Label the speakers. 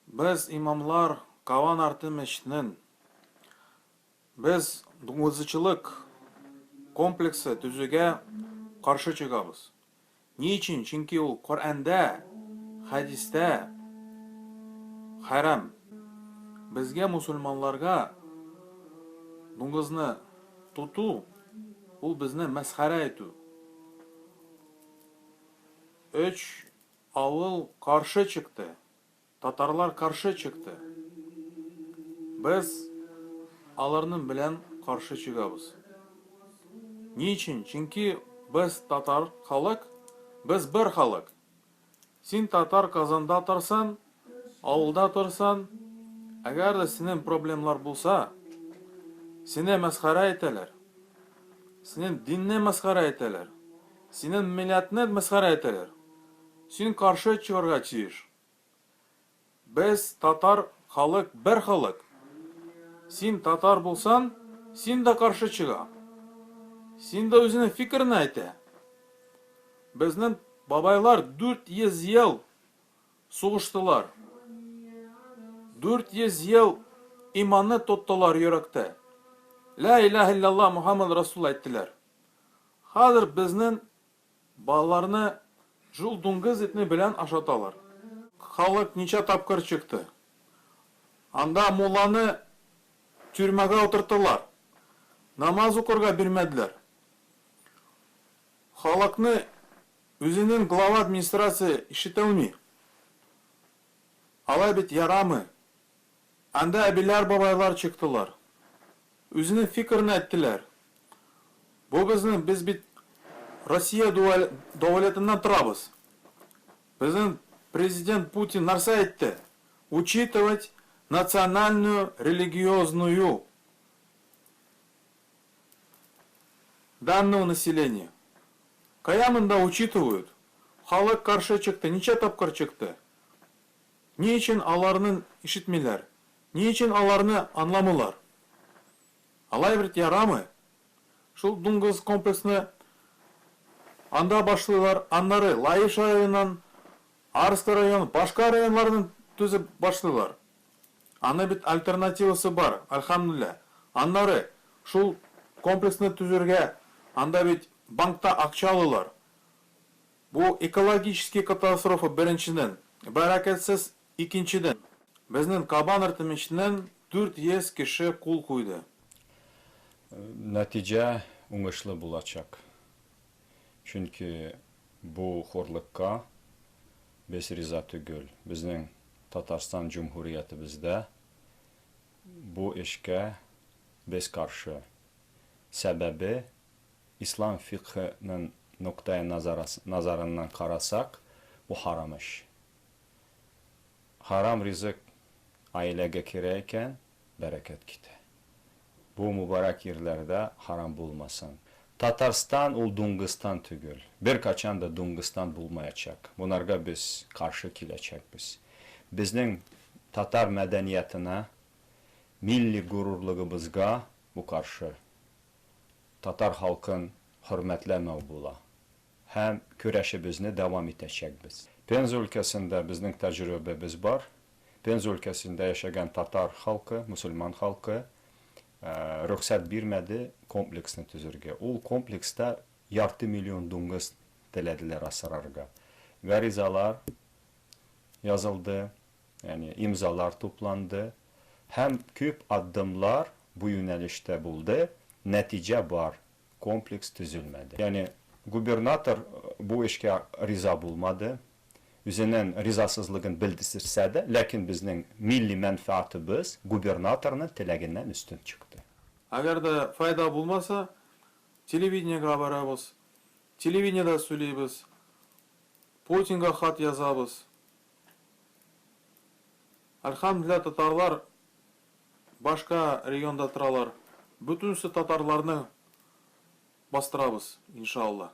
Speaker 1: Без, имамлар, Кабан арты мәчетеннән. Без дуңгызчылык комплексы төзүгә каршы чыгабыз. Ни өчен? Чөнки ул Коръәндә, хәдистә хәрам. Безгә, мусульманларга, дуңгызны тоту, ул безне мәсхәрә итү. Өч авыл каршы чыкты. Татарлар каршы чыкты. Без аларның белән каршы чыгабыз. Ни өчен? Чөнки без татар халык, без бер халык. Син татар Казанда торсан, авылда торсан, әгәр дә синең проблемлар булса, сине мәсхәрә итәләр. Синең динне мәсхәрә итәләр. Синең милләтне мәсхәрә итәләр. Син каршы чыгарга тиеш. Без татар халык бер халык. Син татар булсан, син дә каршы чыга. Син дә үзенең фикерен әйтә. Безнең бабайлар 400 ел сугыштылар. 400 ел иманны тоттылар йөрәктә. Ла илаһ илляллаһ Мухаммад Расул әйттеләр. Хәзер безнең Балаларны шул дуңгыз итне белән ашаталар. Халык ничә тапкыр чыкты. Анда мулланы тюрьмага утырттылар. Намаз укырга бирмәделәр. Халыкны үзенең глава администрация ишетелми. Алай бит ярамый. Анда әбиләр, бабайлар чыктылар. Үзенең фикерен әйттеләр. Бу безнең, без бит Россия дәүләтеннән торабыз. Безнең президент Путин нәрсә әйтте? Учитывать национальную, религиозную данного населения. Кая монда учитывают? Халык каршы чыкты, ничә тапкыр чыкты? Ни өчен аларны ишетмиләр? Ни өчен аларны анламыйлар? Алай бит ярамый. Шул дуңгыз комплексны анда башлыйлар, аннары Лаеш районыннан, Арский район, башка районнардан төзеп башлыйлар. Аны бит альтернативасы бар, әлхәмдүлилләһ. Аннары шул комплексны төзергә анда бит банкта акча алалар. Бу экологический катастрофа беренчедән, бәрәкәтсез икенчедән. Безнең Кабан рт миченнән 400 кеше кул куйды.
Speaker 2: Нәтиҗә уңышлы булачак. Чөнки бу хурлыкка без риза түгел. Безнең Татарстан җөмһүриятебездә бу эшкә без каршы. Сәбәбе, Ислам фикһының ноктае назарыннан карасак, бу харам эш. Харам ризык аиләгә керә икән, бәрәкәт китә. Бу мөбарәк ирләрдә харам булмасын. Татарстан ул дуңгызстан түгел. Беркайчан да дуңгызстан булмаячак. Монарга без каршы киләчәкбез. Безнең татар мәдәниятына, милли горурлыгыбызга бу каршы. Татар халкын хөрмәтләмәү була. Һәм көрәшебезне дәвам итәчәкбез. Пенза өлкәсендә безнең тәҗрибәбез бар. Пенза өлкәсендә яшәгән татар халкы, мөселман халкы рөхсәт бирмәде комплексны төзергә. Ул комплекста ярты миллион дуңгыз теләделәр асрарга. Гаризалар язылды, ягъни имзалар тупланды һәм күп адымнар бу юнәлештә булды, нәтиҗә бар, комплекс төзелмәде. Ягъни губернатор бу эшкә риза булмады, үзенең ризасызлыгын белдерсә дә, ләкин безнең милли мәнфәгатебез губернаторның теләгеннән өстен чыкты.
Speaker 1: Әгәр дә файда булмаса, телевидениегә барабыз, телевидениедә сөйлибез, Путинга хат язабыз. Әлхәмдүлилләһ, татарлар башка регионда торалар. Бөтенесе татарларны бастырабыз, иншалла.